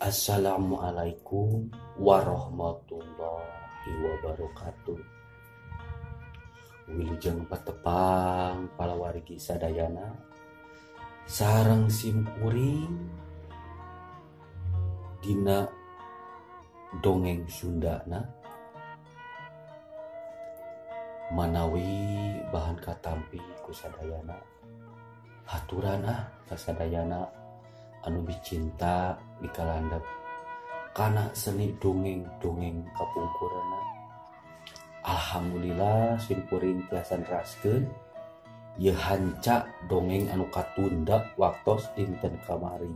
Assalamualaikum warahmatullahi wabarakatuh. Wilujeng patepang palawargi sadayana sareng simkuring dina dongeng Sundana manawi bahan katampi ku sadayana haturan kasadayana anu bicinta mikalandep kana seni dongeng-dongeng kapungkurna. Alhamdulillah simkuring tiasa neraskeun ieu hanca dongeng anu katunda waktos dinten kamari.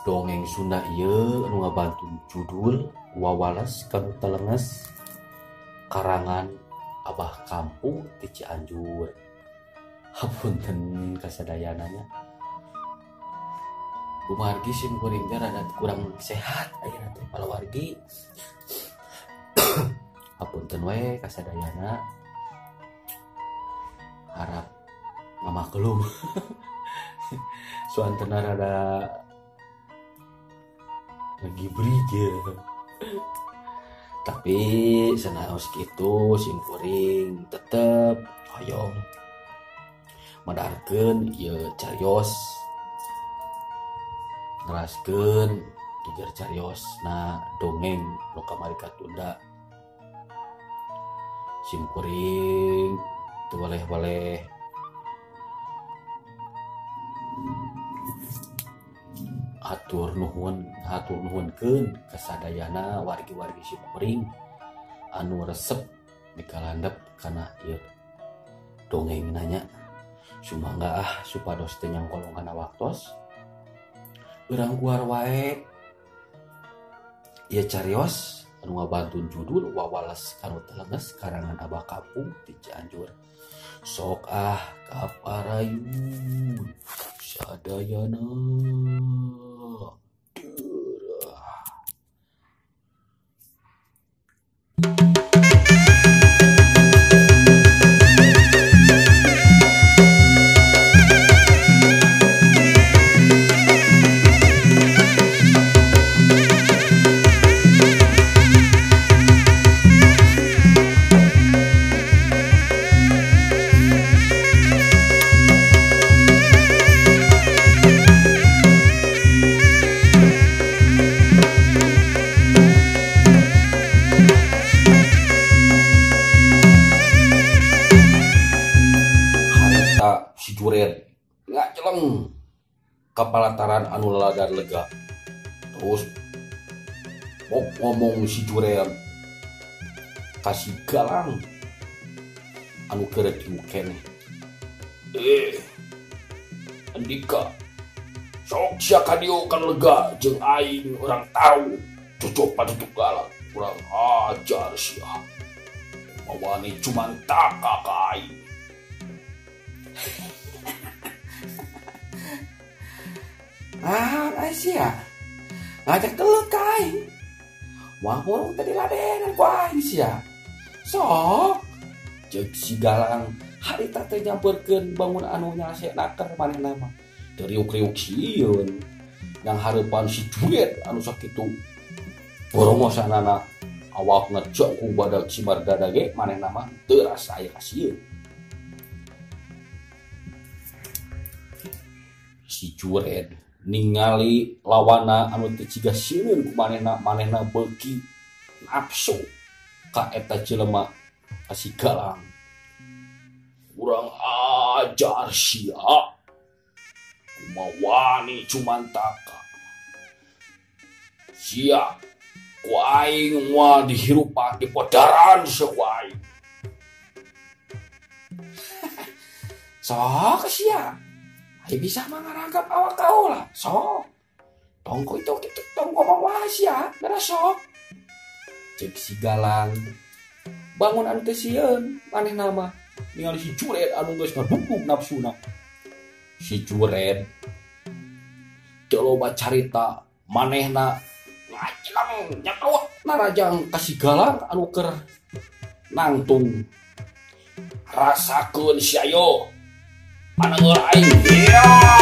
Dongeng Sunda ieu anu ngabantun judul Wawales Kanu Telenges karangan Abah Kampung ti Cianjur. Hapunten kasadayana nya. Kumargi simkuring teh rada kurang sehat ayeuna teh palawargi. Hapunten we kasadayana. Harap ngamaklum. Suantena rada ngegibri ge. Tapi sanaos kitu simkuring tetep hoyong madarkeun ieu carios. Neraskeun jejer carios na dongeng nu kamari katunda. Simkuring teu waleh-waleh hatur nuhunkeun kasadayana wargi-wargi simkuring anu resep mikalandep kana ieu dongeng nanya. Sumangga supados teu nyangkolong kana waktos. Urang keluar wae ieu carios anu ngabantun judul Wawales Kanu Telenges karangan Abah Kampung ti Cianjur. Sok kaparayun sadayana. Si juret ngaceleng ka palataran anu laladar lega. Terus ngomong si juret ka si Galang anu keur diuk keneh. Andika sok sia ka dieu kan lega jeung aing urang tahu cocok patutuk Galang kurang ajar sia. Mawani cuman taka ka aing. Sia ngajak gelut ka aing. Wah burung tadi ladenan ku aing sia. Sok ceuk si Galang harita teh nyamperkeun bangun anu nyasek naker manehna mah. Teu riuk-riuk sieun. Yang hareupan si juret anu sakitu boromosanana awakna jangkung badag si mardada ge manehna mah teu rasa aya kasieun. Si juret ningali lawana anu teu ciga sieun ku manehna, manehna beuki nafsu ka eta jelema ka si Galang. Kurang ajar sia. Kumaha wani cuman taka. Sia ku aing moal dihirupan dipodaran sia ku aing. Sok sia. Ai bisa mangaragap awak kaula. Sok. Tongko itu kitu tong ngomong wae sia, geura sok. Ceuk si Galang. Bangun anu teh sieun manehna mah. Ningali si juret anu geus ngadukuk nafsuna. Si juret teu loba carita manehna ngaceleng nyakawak narajang ka si Galang anu keur nangtung. Rasakeun sia yo. Panengur aing. Yeah.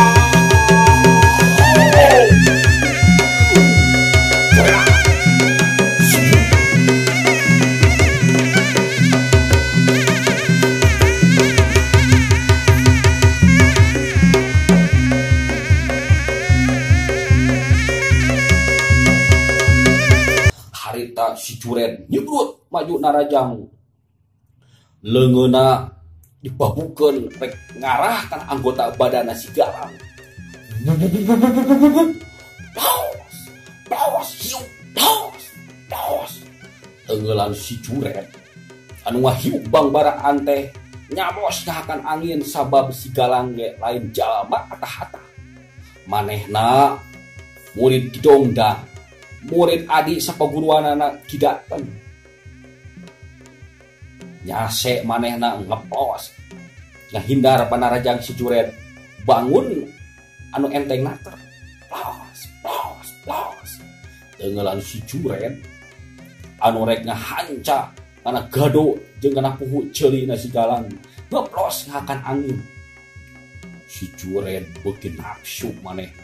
si Jured nyebrut maju narajang. Leungeunna dibabukeun rek ngarah kana anggota badanna si Galang. Plos, plos, hiu, plos, plos. Tenggelan si Jured anu ngahiup bangbaraan teh nyamos ngahakan angin sabab si Galang ge lain jalma atah-atah. Manehna murid Ki Dongdang, murid adi sapaguruanana Ki Daten. Nyase manehna ngeplos ngahindar panarajang si Jured bangun anu enteng nater. Plos, plos, plos. Tenggelan si Jured anu rek ngahanca kana gado jeung kana puhu ceuli na si Galang ngeplos ngahakan angin. Si Jured beuki nafsu manehna.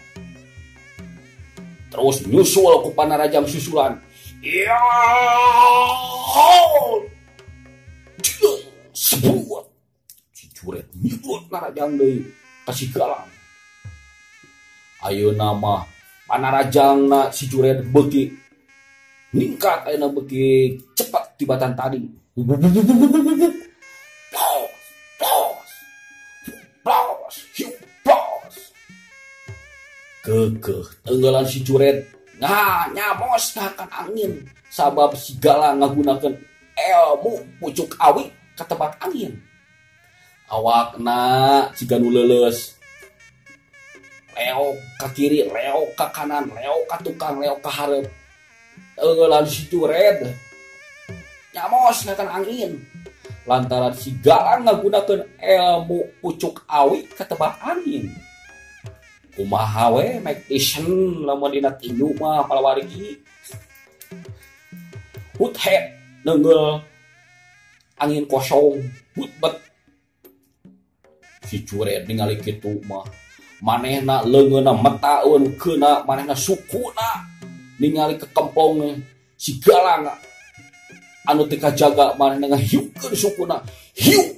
Terus nyusul ku panarajang susulan. Ya! Sebut. Si Jured nyebut narajang deui ka si Galang. Ayeuna mah panarajangna si Jured beuki ningkat, ayeuna beuki cepat tibatan tadi. Plos, plos, plos, hiu, plos. Kekeh tenggelan si Jured nah nyamos ngahakan angin sabab si Galang ngagunakeun ilmu pucuk awi katebak angin. Awakna siga nu leuleus. Leok ka kiri, leok ka kanan, leok ka tukang, leok ka hareup. Tenggelan si Jured nyamos ngahakan angin lantaran si Galang ngagunakeun ilmu pucuk awi katebak angin. Kumaha we Mike Tyson lamun dina tinju mah palawargi. Huthead nenggel angin kosong hutbet. Si Jured ningali kitu mah manehna leungeunna metaeun keuna manehna sukuna ningali kekempong si Galang anu teu kajaga manehna ngahiukeun sukuna hiu.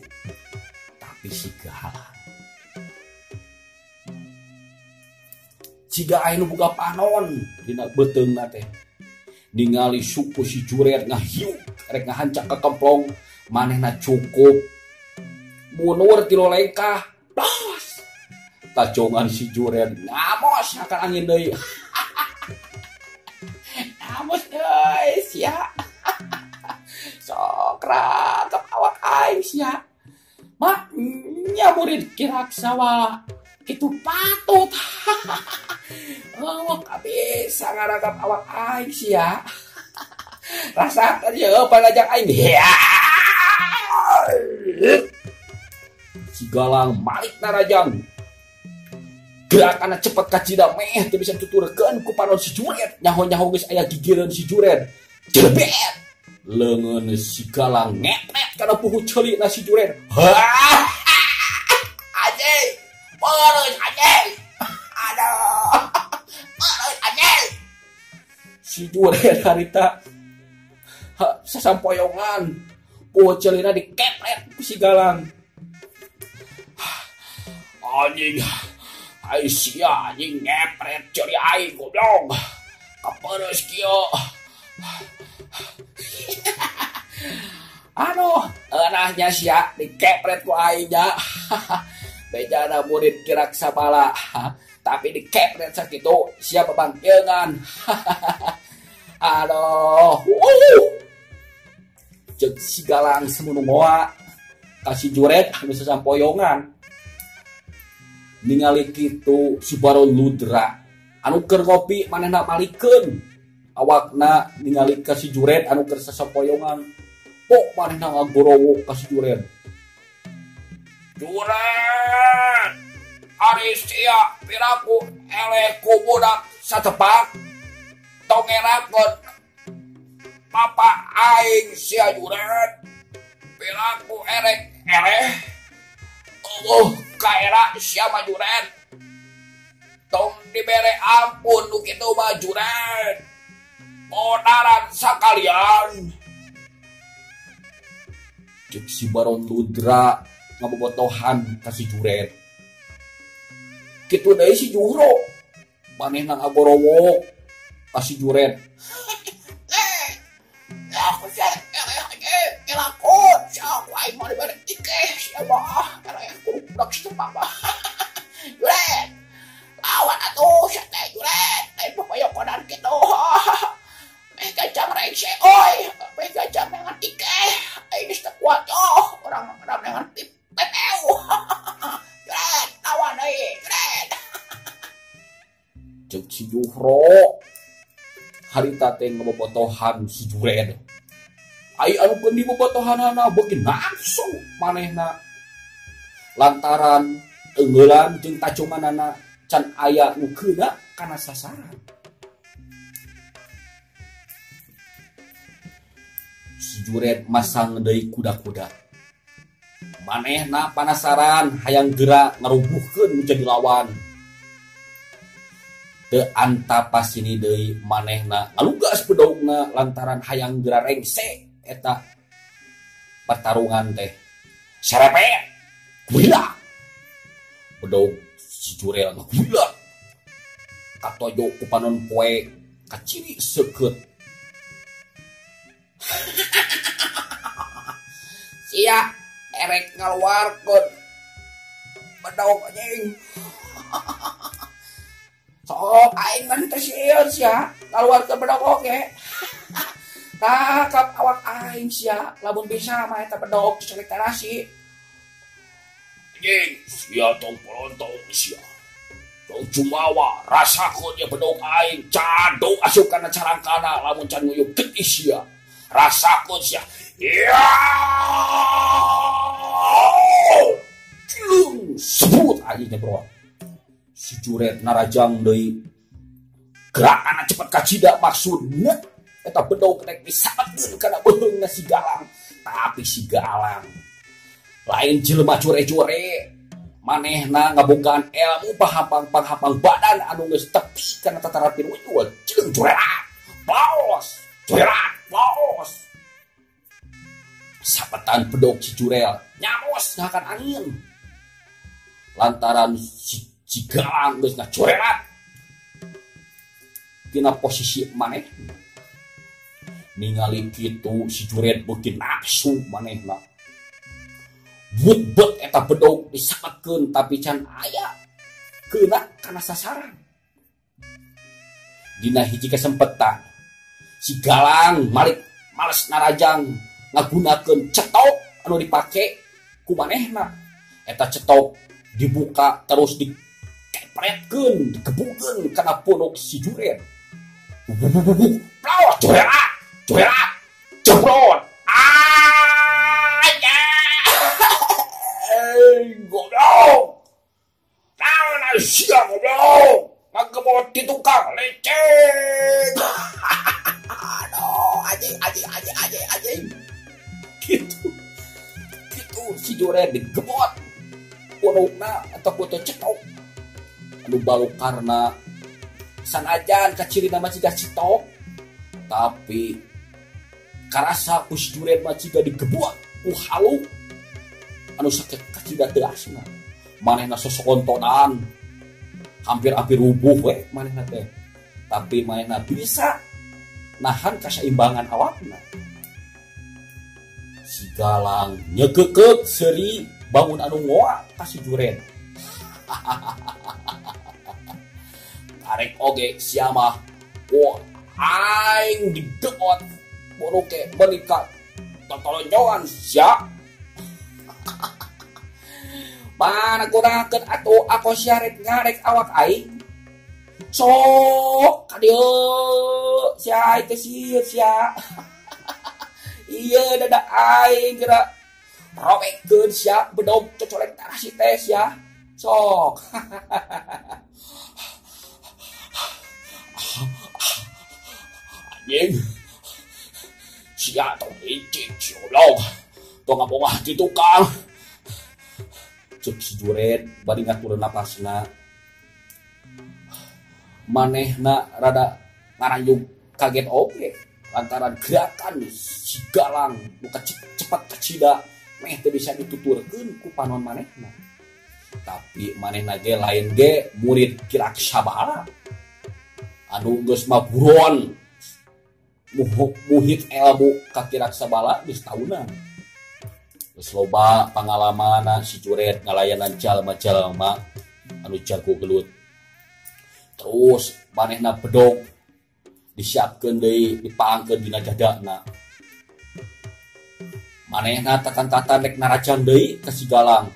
Tapi si Galang siga aya nu boga panon dina beuteungna teh ningali suku si Jured ngahiu rek ngahancak ka kemplong manehna cukup mundur tilu lengkah plos. Tajongan si Jured ngamos akan angin deui. Ngamos deui sia. Sok ragap awak aing sia. Mak nya murid Ki Raksawa kitu patut. Awak bisa ngaragap awak aing sia. Rasakan ya panajang aing. Si Galang malik narajang. Gerakanna cepet kacida meh teu bisa tuturkeun ku panon si Jured. Nyaho-nyaho geus aya gigireun si Jured. Jebet. Leungeun si Galang ngepet kana puhu ceuli na si Jured. Anjing. Pereus anjing. Aduh. Pereus anjing. Si Jured harita sasampoyongan. Puhu ceulina dikepret ku si Galang. Anjing. Ai sia anjing ngepret ceuli aing goblok. Kapereus kieu. Aduh, eunahnya sia dikepret ku aing nya. Bejana murid Ki Raksabala, tapi dikepret sakitu sia babangkeungan. Aduh, Ceuk si Galang semunung moa ka si Jured anu sasampoyongan. Ningali kitu si Baron Ludra anu keur ngopi manehna malikeun awakna ningali ka si Jured anu keur sasampoyongan. Pok manehna ngagorowok ka si Jured. Jured, ari sia piraku eleh ku budak satepak tong ngerakeun papa aing sia Jured. Piraku erek eleh eueuh kaera sia mah Jured. Tong dibere ampun nu kitu mah Jured. Bodaran sakalian. Ceuk si Baron Ludra ngabobotohan ka si Jured. Kitu deui si Juhro manehna ngagorowok ka si Jured. Eleh sia eleh elakon sia ku aing mah dibere ikeh sia mah eleh kudu budak si mah. Juret. Lawan atuh sia teh juret. Lain popoyokonan kitu. Meh gajang rengse oi, meh gajang dengan ikeh. Aing geus teu kuat oh, urang mah dengan pipeu. Juret, lawan deui, juret. Ceuk si Juhro harita teh ngebobotohan si Jured. Ai anu keun dibobotohanana beuki nafsu manehna. Lantaran eungeulan jeung tacumanana can aya nu keuna kana sasaran. Si Jured masang deui kuda-kuda. Manehna panasaran hayang geura ngarubuhkeun nu jadi lawan. Teu antap pasini deui manehna ngalugas bedogna lantaran hayang geura rengse eta pertarungan teh. Serepet gila. Bedog si Jurel ngagula. Katojo ku panon poe kaciri seukeut. Sia erek ngaluarkeun bedog anjing. Sok aing mah teu sieun sia ngaluarkeun bedog oge. Takap awak aing sia lamun bisa mah eta bedog dicolek tarasi. Anjing sia tong polontong sia. Tong jumawa rasakeun ye bedog aing cado asup kana carangkana lamun can nguyuk getih sia. Rasakeun sia. Ya! Cilung sebut anjing teh bro. Si Juret narajang deui gerakanna cepet kacida maksudna eta bedog rek disabetkeun kana beuheungna si Galang. Tapi si Galang lain jelema cure-cure, manehna ngabogaan ilmu pahampang-pahampang badan anu geus tepi kana tataran pinuju. Cilung curerat, paos, curerat, paos. Sabetan bedog si Jurel nyamos ngakan angin. Lantaran si Galang geus ngacorerat tina posisi manehna. Ningali kitu si Juret beuki nafsu manehna. Butbet eta bedog disabetkeun tapi can aya keuna kana sasaran. Dina hiji kasempetan si Galang malik males narajang ngagunakeun cetok anu dipake ku manehna. Eta cetok dibuka terus dikepretkeun, dikebukeun kana punuk si Juret. Plaos, jurerat, jurerat, jebrot. Ah, ya. Goblok. Naon sia goblok? Ngagebot di tukang lecek. Aduh, anjing, anjing, anjing, anjing, anjing. Gitu. Gitu si Juret digebot punukna atau kutu cetok. Anu balukarna sanajan kacirina mah ciga cetok, tapi karasa ku si Juret mah ciga digebot ku halu anu sakit kacida teu asna. Manehna sosokontonan hampir-hampir rubuh we manehna teh. Tapi manehna bisa nahan kasaimbangan awakna. Si Galang nyegekeuk seuri bangun anu ngoa ka si Juret. Karek oge sia mah wo aing digeot bodoke menikah totolonjoan sia. Mana gunakeun atuh aku sia rek ngarek awak aing. Sok ka dieu sia teh sieun sia. Ieu dada aing geura robekkeun sia bedog cocolek tarasi teh sia. Sok. Anjing. Sia tong licik si goblok. Tong ngabongah di tukang. Ceuk si Juret bari ngatur napasna. Manehna rada ngarayung kaget oge lantaran gerakan si Galang nu cepet kacida meh teu bisa dituturkeun ku panon manehna. Tapi manehna ge lain ge murid Ki Raksabala anu geus mah buron Muhit ilmu ka Ki Raksabala geus taunan. Geus loba pangalamanna si Juret ngalayanan jalma-jalma anu jago gelut. Terus manehna bedog disiapkeun deui dipaangkeun dina dadana. Manehna tatan-tatan rek narajang deui ka si Galang.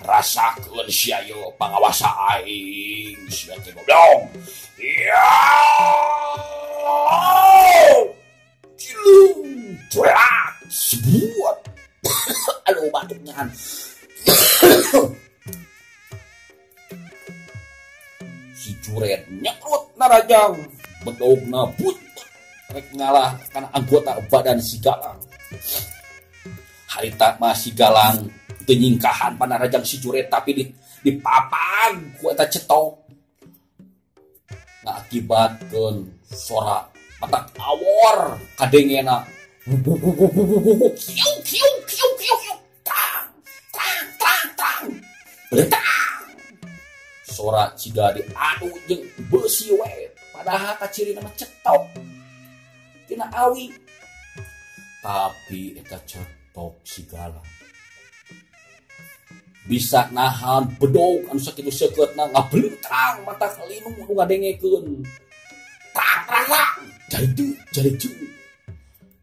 Rasakeun sia ieu pangawasa aing sia teh goblok. Ya! Cilung, curak, sebuat. Aduh batuknya. Si Juret nyekrut narajang, bedogna but rek ngalah kana anggota badan si Galang. Harita mah si Galang teu nyingkahan panarajang si Juret tapi dipapag ku eta cetok. Ngakibatkeun sora matak awor kadengena. Kiu kiu kiu kiu kiu tang tang tang tang. Beletang. Sora ciga diadu jeung beusi we padahal kacirina mah cetok tina awi. Tapi eta cetok si Galang bisa nahan bedog anu sakitu seukeutna ngabelutang mata kalinu nu ngadengekeun. Tang tang tang jadi jadi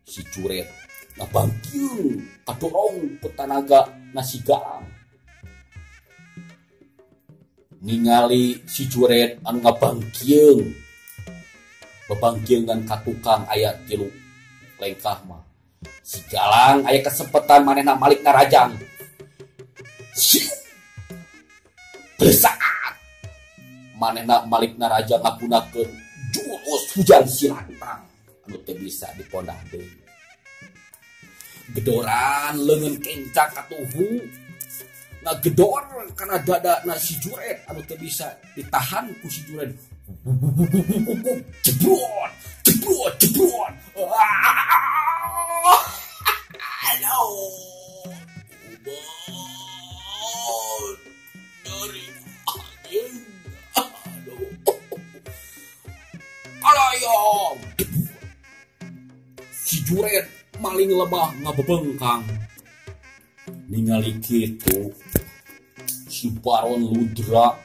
si Juret ngabangkeun kadorong ku tanaga na si Galang. Ningali si Juret anu ngabangkeun bebangkeungan ka tukang aya tilu lengkah mah. Si Galang aya kesempatan manehna malik narajang. Besaat manehna malik naraja ngagunakeun jurus hujan silantang anu teu bisa dipondah deui. Gedoran leungeun kencak katuhu ngagedor kana dadana si Juret anu teu bisa ditahan ku si Juret. Jebrot, jebrot, jebrot. Aduh. Dari anjing. Aduh. Alayong. Si Juret maling lemah ngabebengkang. Ningali kitu si Baron Ludra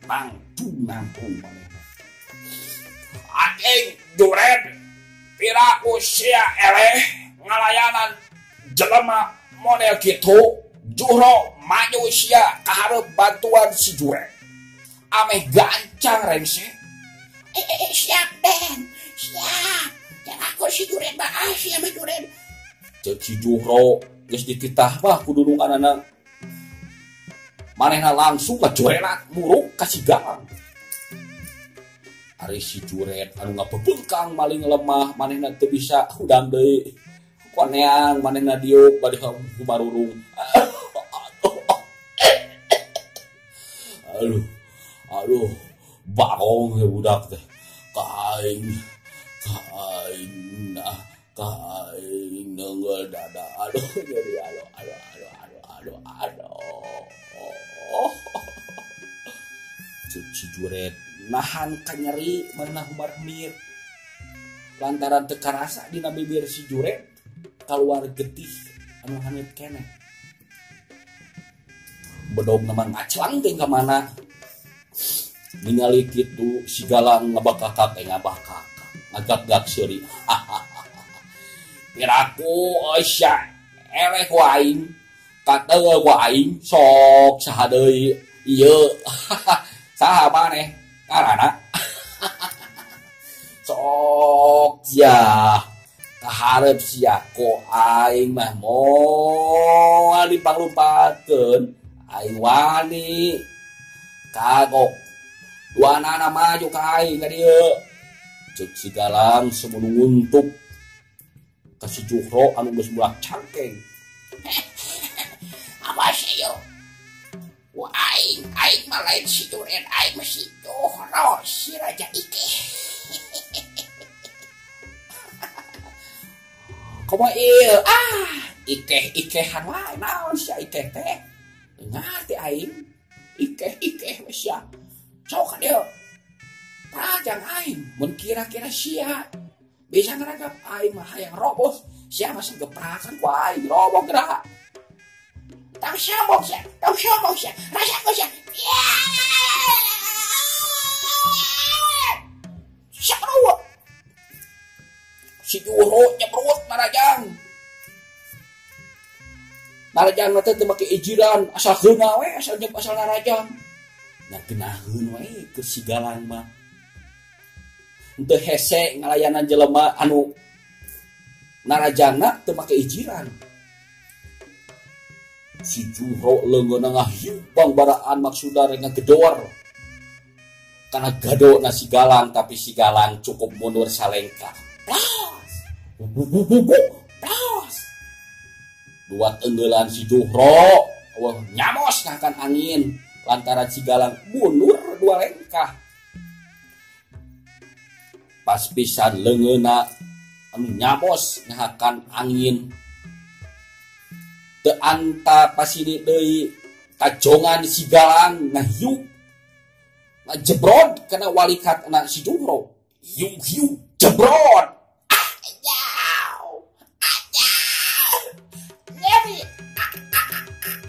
tangtung nangtung manehna. Anjing Juret piraku sia eleh ngalayanan jelema model kitu. Juhro maju sia kaharep bantuan si Juret. Ameh gancang rengse. Siap Den, siap. Jangan aku si Juret mah sia mah Juret. Ceuk si Juhro geus dititah mah ku dudunganana. Manehna langsung ngajurelat muruk ka si Galang. Ari si Juret anu ngabebengkang maling lemah manehna teu bisa hudang deui. Koneang manehna diuk bade humarurung. Aduh, aduh, barong ya budak teh. Kaing, kaing, nah, kaing nenggel dada. Aduh, jadi aduh, aduh, aduh, aduh, aduh, aduh. Si Juret nahan kanyeri manehna humar-humir. Lantaran teu karasa dina bibir si Juret kaluar getih anu haneut keneh. Bedog nama ngaclang teh ka mana. Ningali kitu si Galang ngabakakak ngabakakak ngagak-gak seuri. Piraku sia eleh ku aing kateul ku aing sok saha deui ieu. Saha maneh ngaranna? Sok sia kaharep sia ku aing mah moal dipanglumpatkeun. Aing wani kagok duanana maju ka aing ka dieu. Ceuk si Galang semunung nguntuk ka si Juhro anu geus mulak cangkeng. Apa sih yo? Wah aing, aing mah lain si Juret, aing mah si Juhro, si Raja Ikeh. Kumaha ieu? Ah, ikeh-ikehan wae naon sia ikeh teh? Ngarti aing. Ikeh-ikeh we sia. Sok ka dieu. Tah Narajang aing mun kira-kira sia bisa ngaragap aing mah hayang robos sia mah geprakan ku aing roboh gerak. Tong sombong sia, tong sombong sia, rasakeun sia. Saruwa. Si Juhro nyebrut narajang. Narajang teh teu make ijiran, asal heuna we, asal nyep asal narajang. Nah geunaheun we keur si Galang mah. Teu hese ngalayanan jelema anu narajangna teu make ijiran. Si Juhro leungeunna ngahiupang baraan maksudna rek ngagedor. Kana gadona si Galang, tapi si Galang cukup mundur salengkah. Plas. Plas. Dua tenggelan si Juhro, wah nyamos ngakan angin lantaran si Galang mundur dua lengkah. Pas pisan leungeunna anu nyamos ngakan angin. Teu anta pasini deui kajongan si Galang ngahiup. Ngajebrod kana walikatna si Juhro. Hiu-hiu jebrod. Ajau. Ajau. Nyeri.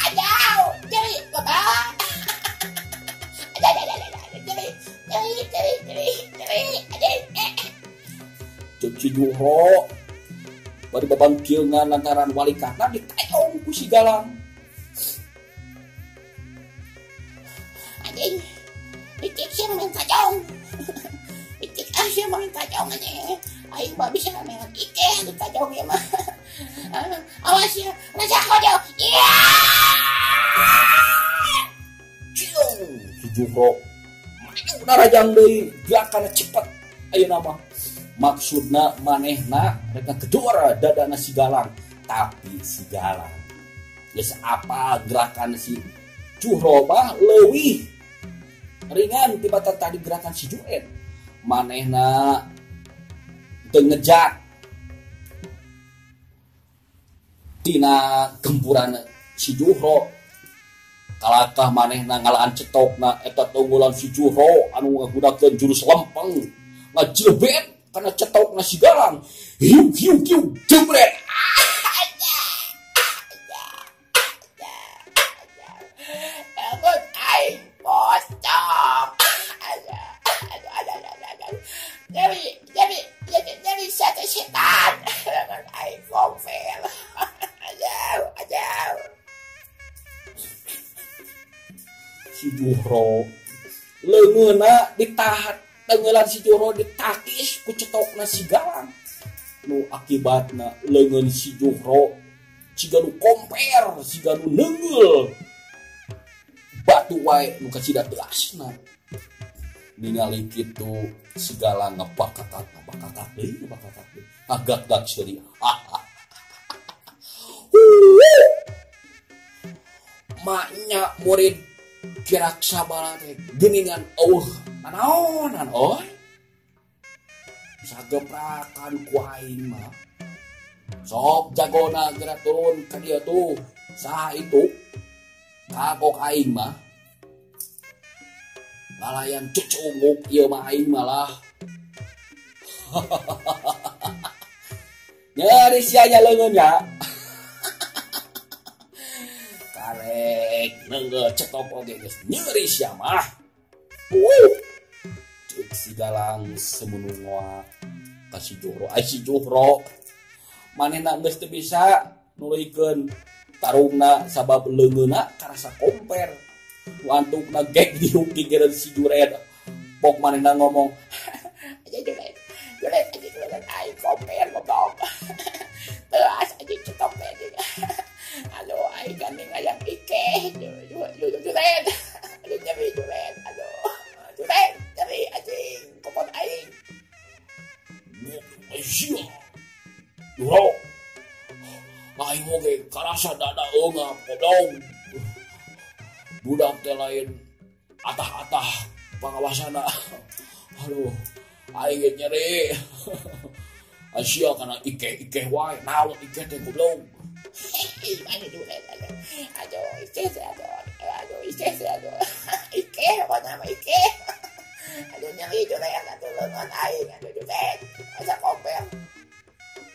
Ajau. Nyeri. Bapak. Nyeri. Nyeri. Nyeri. Nyeri. Nyeri. Cek si Juhro bari babangkieunan lantaran walikatna ditayong ku si Galang. Anjing. Icik sia main tajong. Icik ah sia main tajong anjing. Aing mah bisa main ike di tajong ieu mah. Awas ya, raja kojo. Iya. Ciung si Juhro maju narajang deui gerakanna cepet ayeuna mah. Maksudna manehna rek ngagedor dadana si Galang, tapi si Galang geus apa gerakan si Juhro mah leuwih ringan tibatan tadi gerakan si Juet. Manehna teu ngejat tina gempuran si Juhro. Kalakah manehna ngalaan cetokna eta tunggulan si Juhro anu ngagunakeun jurus lempeng ngajlebet kana cetokna si Galang. Hiu hiu hiu jebret. Si Juhro leungeunna ditahan, tenggelan si Juhro ditakis ku cetokna si Galang. Nu akibatna leungeun si Juhro siga nu komper, siga nu neungeul batu wae nu kacida teasna. Ningali kitu si Galang ngabakatak ngabakatak deui ngabakatak deui ngagak-gak seuri. Maknya murid gerak sabala teh geuningan eueuh nanaonan oi sageprakan ku aing mah sok jagona gerak turun ka dieu tuh saha itu kagok aing mah ngalayan cucunguk ieu mah aing malah nyeri sia nya leungeun nya karek nenggel cetok oge geus nyeri sia mah. Ceuk si Galang semunungoa ka si Juhro. Ai si Juhro manehna geus teu bisa nuluykeun tarungna sabab leungeunna karasa komper. Nu antukna gek dihukigeun si Jured. Pok manehna ngomong, "Aja Jured, Jured aja Jured aing komper goblok." Teuas aja cetok teh. Aduh, aing gandeng ayam ike, juret, aduh nyeri juret, aduh, juret, nyeri anjing, kokot aing. Sia, Juhro, aing oge karasa dada eungap goblok. Budak teh lain atah-atah pangawasana. Aduh, aing ge nyeri. Asia kana ike-ike wae, naon ike teh goblok. Aduh, ike aduh, aduh, ike aduh, ike apa nama ike? Aduh nyeri juret, aduh. lengan aing aduh juret asa komper.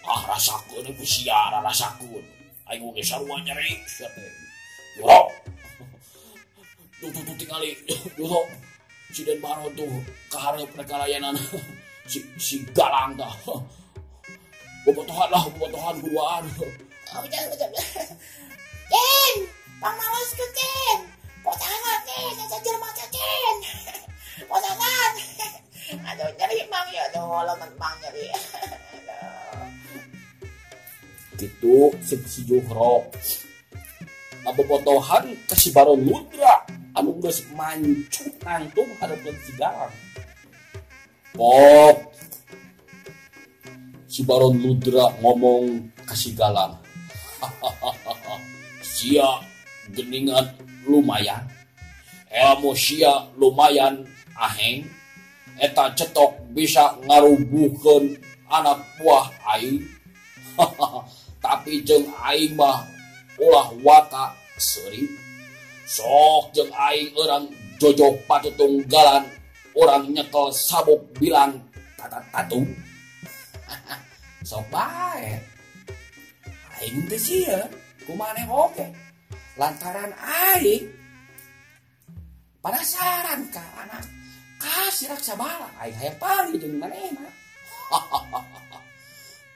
Ah rasakeun ku sia rasakeun. Aing oge sarua nyeri sia teh. Yo. Tuh tuh tingali. Yo. Si Den Baron tuh kahareup rek kalayanan si Galang tah. Bobotohan lah, bobotohan buruan. Oh, jangan, jangan. Den, pangmalaskeun Den. Potangan Den, asa jelema teh Den. Potangan. Aduh nyeri mang ya, aduh lengan mang nyeri. Aduh. Gitu si Juhro. Ngabobotohan ka si Baron Ludra anu geus mancung nangtung hareupeun si Galang. Pok si Baron Ludra ngomong ka si Galang. Sia geningan lumayan. Ilmu sia lumayan aheng. Eta cetok bisa ngarubuhkeun anak buah aing. Tapi jeung aing mah ulah waka seuri. Sok jeung aing urang jojok patutunggalan, urang nyekel sabuk bilang tatatung. Sok bae. Aing teh sieun, kumaneh oge. Lantaran aing penasaran ka anak ka si Raksabala, aing hayang panggih jeung manehna.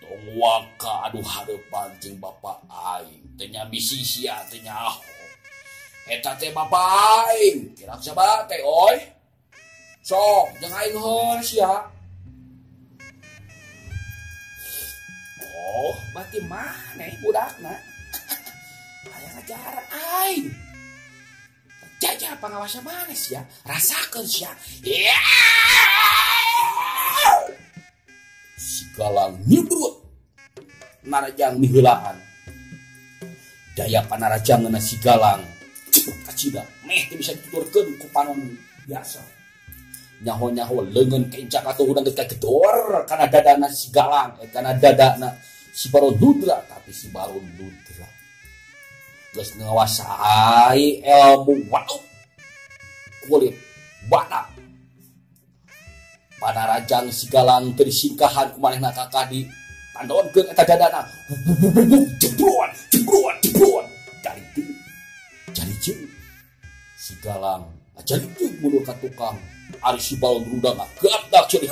Tong waka aduh hareupan jeung bapa aing, teu nya bisi sia teu nyaho. Eta teh bapa aing, Ki Raksabala teh oy. Sok jeung aing heul sia. Oh, berarti maneh budakna. Hayang ngajaran aing. Jajah pangawasa maneh sia, rasakeun sia. Si Galang nyibrut narajang miheulaan. Daya panarajangeunna si Galang cepet kacida, meh teu bisa dituturkeun ku panon biasa. Nyaho-nyaho leungeun kencak atuh hudang geus kagedor kana dadana si Galang, kana dadana si Baron Ludra, tapi si Baron Ludra geus ngawasai ilmu wau kulit bata. Panarajang si Galang teu disingkahan ku manehna kakah di tandonkeun eta dadana. Jebruan, jebruan, jebruan. Jari jeung si Galang jari jeung mundur ka tukang. Ari si Baron Ludra ngagak ceuri.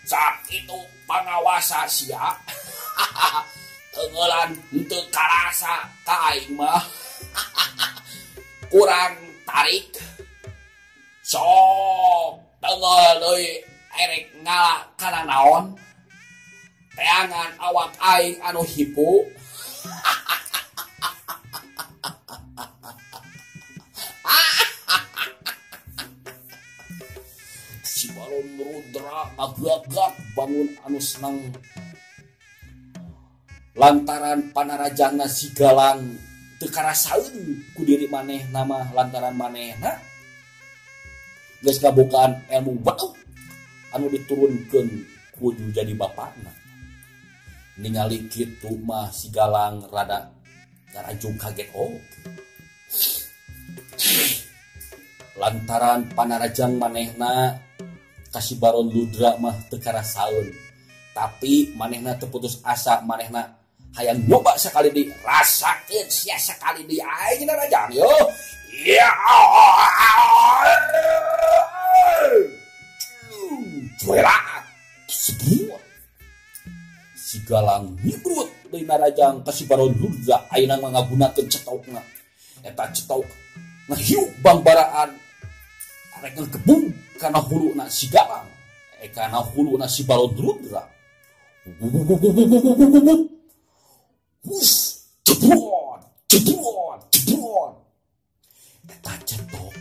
Sakitu pangawasa sia. Tenggelan henteu karasa ka aing mah. Kurang tarik. Sok tenggel deui erek ngala kana naon. Teangan awak aing anu hipu. Si Baron Rudra ngagagak bangun anu seneng lantaran panarajangna si Galang teu karasaeun ku diri manehna mah lantaran manehna geus ngabogaan ilmu wau anu diturunkeun kudu jadi bapakna. Ningali kitu mah si Galang rada ngarajung kaget oge. Lantaran panarajang manehna ka si Baron Ludra mah teu karasaeun, tapi manehna teu putus asa, manehna hayang nyoba sekali di rasakeun sia sekali di aing narajang yo. Ya. Juara sebuah si Galang nyibrut deui narajang ka si Baron Ludra ayeuna mah ngagunakeun cetokna. Eta cetok ngahiup bangbaraan arek ngekebung kana huluna si Galang, kana huluna si Baron Rudra. Wus, jebron, jebron, jebron. Eta cetok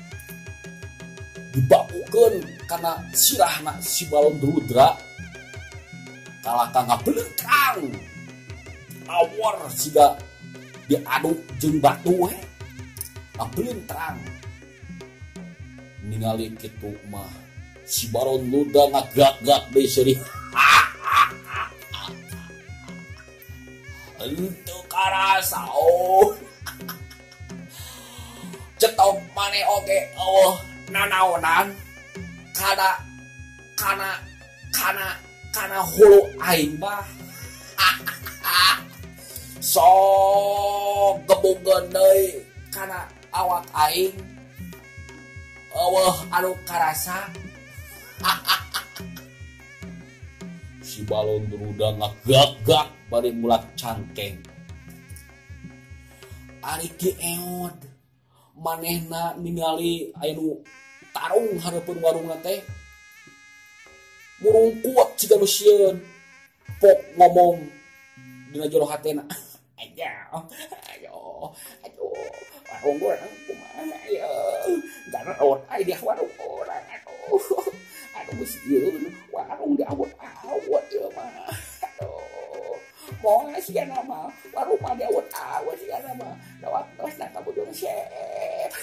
dibakukeun kana sirahna si Baron Rudra. Kalah ka ngabelengkang. Awor siga diaduk jeung batu we. Ngabelengkang. Ningali kitu mah si Baron Ludra ngagak-gak deui seuri. Henteu karasa oh. Cetok maneh oge eueuh Nanaonan kana kana kana kana hulu aing mah. Sok gebogeun deui kana awak aing. Eueuh anu karasa. Si balon ruda ngagak-gak bari mulak cangkeng. Ari Ki Eod manehna ningali aya nu tarung hareupeun warungna teh. Murung kuat siga nu sieun. Pok ngomong dina jero hatena. Ayo, ayo, aduh, warung urang kumaha ieu? Garot ai dia warung urang, aduh. Aduh sieun, warung diawet-awet ieu mah. Aduh. Moal sigana mah, warung mah diawet-awet sigana mah. Da waktosna kabujur sep.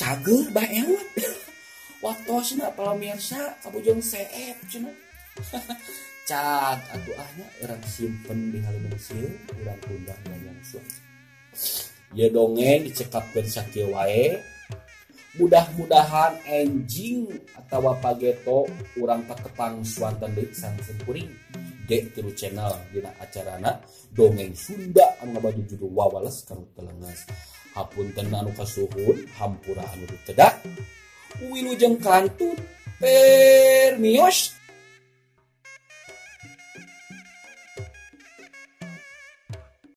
Cageur Bah Eod. Waktosna pamirsa kabujur seep cenah. Cag atuh ahnya urang simpen di haleumang sieun, urang tunda yang suah. Ieu dongeng dicekapkeun sakieu wae. Mudah-mudahan enjing atawa pageto urang patepang suanten deui sareng simkuring D3 channel dina acarana dongeng Sunda anu ngabadu judul Wawales Kanu Telenges. Hapunten anu kasuhun, hampura anu teu tedak. Wilujeng kantun permios.